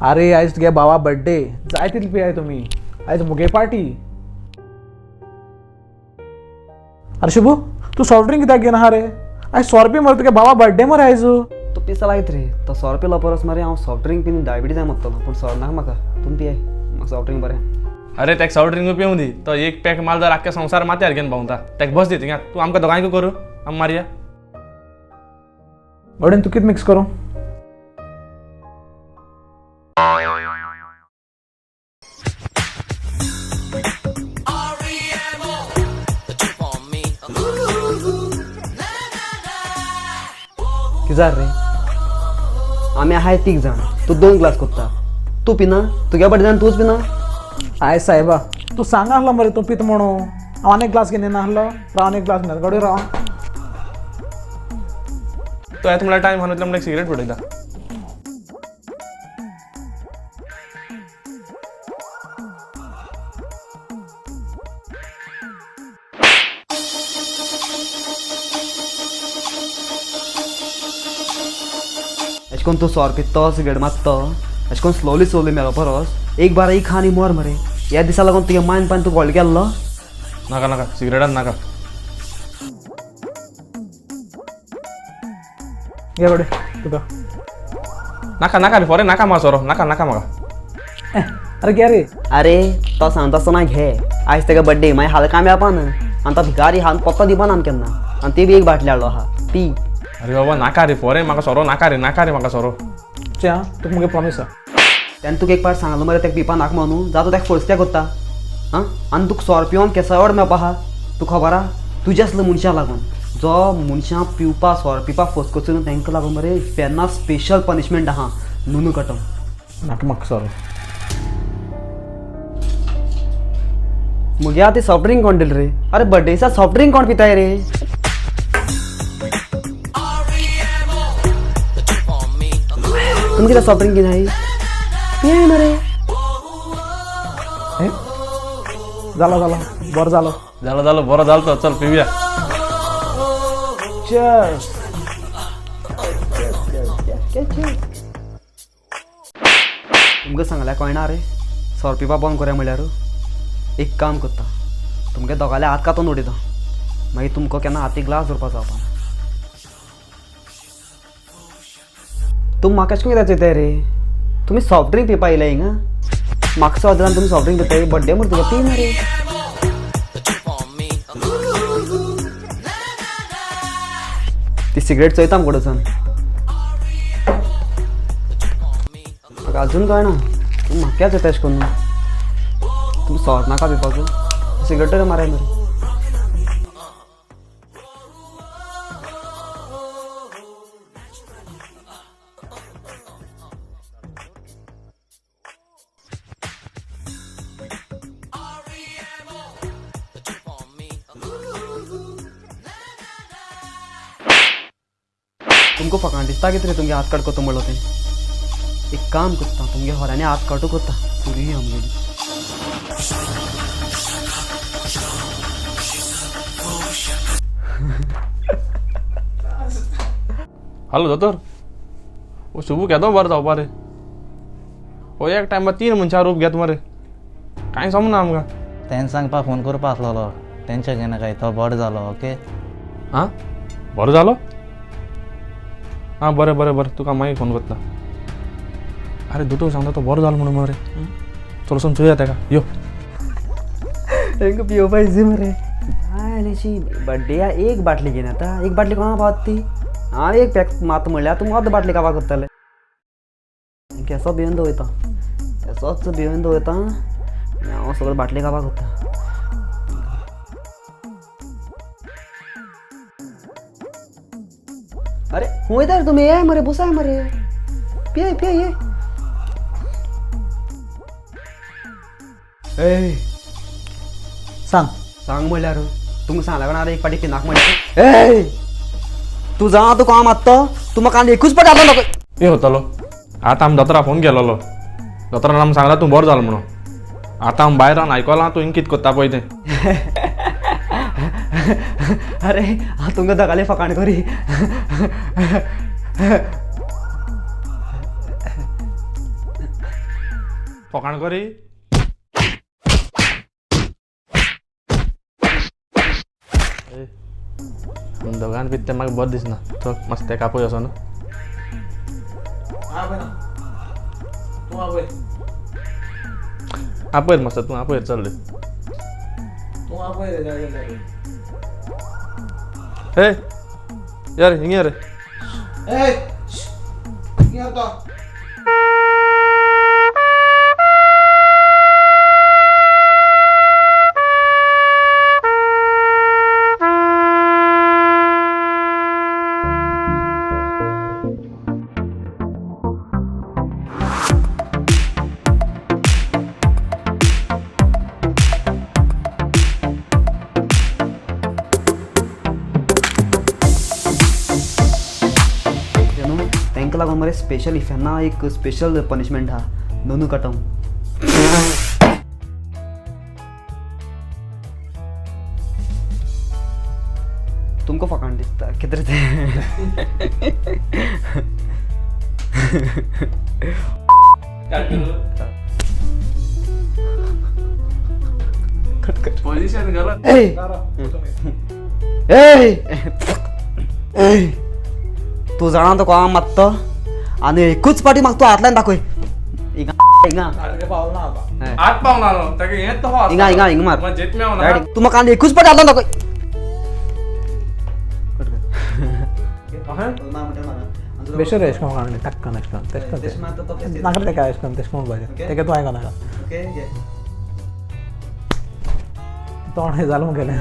अरे आयज तुगे भावा बड्डे, जाय तितले पियाय तुमी, आयज मुगे पार्टी. अरे शुभू, तूं सॉफ्ट ड्रिंक कित्याक घेना रे? आयज सोरो पी मरे, तुगे भावा बड्डे मरे आयज. तूं पिसा लायत रे, तो सोरो पिलो परस मरे हांव सॉफ्ट ड्रिंक पिन डायबिटीज जाय मरतलो. पूण सोरो नाका म्हाका, तुमी पियाय, म्हाका सॉफ्ट ड्रिंक बरें. अरे तेक सॉफ्ट ड्रिंक पिवूं दी, तो एक पॅक माल जाल्यार आख्खे संवसार माथ्यार घेवन भोंवता. तेक बस दी थिंगा, तूं आमकां दोगांयकूय करूं आमी मारया. गडेन तूं कितें मिक्स करूं? कितें जालें रे? आमी आहाय तीग जाण, तूं 2 ग्लास कोत्ता, तूं पिना, तुगे बड्डे जावन तूंच पिना. आय सायबा, तूं सांग आहलो मरे तूं पिता म्हणून, हांव आनी एक ग्लास घेवन येना आहलो. राव, आनी एक ग्लास घेवन गडे राव. तो येता म्हणल्यार टायम आहा, म्हणल्यार सिगरेट पेटयता. अशें करून तूं सोरो पितो, सिगरेट मारतो, अशें करून स्लोली स्लोली मेलो परस एक बार एक खा आनी मर मरे. ह्या दिसा लागून तुगे मायन पान तुका व्हडलो केल्लो. नाका नाका, सिगरेटान नाका. घे गडे तुका. नाका नाका रे फोरे, नाका म्हाका सोरो, नाका नाका म्हाका. अरे घे रे. अरे तो सांगता आसतना घे, आयज तेका बड्डे, मागीर हाल काम मेळपा ना, आनी तो भिकारी हाल पत्तो दिवपा ना आमकां केन्ना, आनी ती बी एक बाटली हाडलो आहा पी. अरे बाबा नाका रे फोरे, म्हाका सोरो नाका रे, नाका रे म्हाका सोरो. चे आं, तुका मुगे प्रॉमीस आहा. तेन्ना तुका एक पाट सांगलो मरे तेका पिवपा नाका म्हणून, जाता तेका फोर्स कित्याक कोत्ता आं? आनी तुका सोरो पिवन केसो वाड मेळपा आहा तुका खबर आहा? तुज्या असल्या मनशां लागून, जो मनशां पिवपा सोरो पिवपा फोर्स करचो न्हू तेंकां लागून मरे फेन्ना स्पेशल पनिशमेंट आहा, नुनू कटम. नाका म्हाका सोरो. मुगे आतां सॉफ्ट ड्रिंक कोण दिल रे? अरे बड्डे दिसा सॉफ्ट ड्रिंक कोण पिताय रे? तुमी कितें सॉफ्ट ड्रिंक घेनाय? पियाय मरे. जालो जालो, बरो जालो. जालो जालो, बरो जालो तो, चल पिवया. चेयर्स. तुमकां सांगल्यार कळना रे, सोरो पिवपा बंद कोया म्हणल्यार. एक काम करता, तुमगे दोगांले हात कातून उडयता, मागीर तुमकां केन्ना हाती ग्लास दवरपा जावपा. तूं म्हाका कशें कित्याक चोयताय रे? तुमी सॉफ्ट ड्रिंक पिवपा येयले हिंगा, म्हाका सो जावन तुमी सॉफ्ट ड्रिंक पिताय? बड्डे मरे तुका, पी मरे. ती सिगरेट चोयता आमकां वचून, म्हाका अजून कळना तूं म्हाका कित्याक चोयता अशें करून. तुमी सोरो नाका पिवपाचो, सिगरेट तरी माराय मरे. तुमकां फकाण दिसता कितें रे तुमगे हात काट कोत्ता म्हणलो तें? एक काम करता, तुमगे होरांनी हात काटू कोत्ता, सुरी आमगेली. हॅलो दोतोर, ओ शुभू केदो बरो जावपा रे, ओ एक टायमार 3 मनशां रूप घेत मरे, कांय समजना आमकां. तेंच सांगपा फोन करपा आसलेलो, टेंशन घेनाकाय, तो बरो जालो. ओके आं बरो जालो? आं बरें बरें बरें, तुका मागीर फोन करता. अरे दोतोर सांगता तो बरो जालो म्हणून मरे, चल वचून चोया तेका, यो. तांकां पिवपा इजी मरे. बायलेची बड्डे एक बाटली घेवन येता, एक बाटली कोणा पावता ती? हांव एक पॅक मात म्हणल्यार तुमकां अर्द बाटली कापाक करतले. केसो भिवन दवरता, केसोच भिवन दवरता आनी हांव सगळें बाटली कापाक करता. अरे खंय वयता रे तुमी? येय मरे, बसाय मरे, पियाय पियाय ये. ए सांग सांग म्हणल्यार तुमकां सांगल्या कोणा एक पाटी पिनाक म्हणल्यार. ए तूं जावं, तूं कोणा मारतो? तूं म्हाका आनी एकूच पाटी हातान दाखय. ए होतलो, आतां आमी दोतोरा फोन केलोलो, दोतोरान आमकां सांगलां तूं बरो जालो म्हणून. आतां आमी भायर रावन आयकलां तूं हिंग कितें कोत्ता पळय तें. अरे हांव तुमकां दोगांले फकाण करी. फकाण करी. दोगान बी तें म्हाका बरें दिसना. चल मातशें तेका आपय वचोन. तूं आपय. आपयर मस्त, तूं आपयर, चल रे. तूं आपय रे. हे यार, हिंग रे. ए तो. न्हू, तांकां लागून मरे स्पेशल इफेन्ना एक स्पेशल पनिशमेंट आहा, ननू कटम. तुमकां फकाण दिसता कितें रे तें? पोझिशन गलत. ए ए, तूं जाणा तो कोणा मात्तो आनी एकूच पाटी म्हाका तूं हातल्यान दाखय. हिंगा हिंगा. पावल ना आतां. हात पावना न्हू ताका, हें तो. हिंगा हिंगा हिंगा मार. जेत मेवना. तूं म्हाका आनी एकूच पाटी हातल्यान दाखय. बेश्टे रे, एशें कोण टक्कन एशें करून तेशें करून नाका तेका, एशें करून तेशें करून म्हणपाचें तेका, तूं आयको नाका. तोंड हें जालें मुगेलें.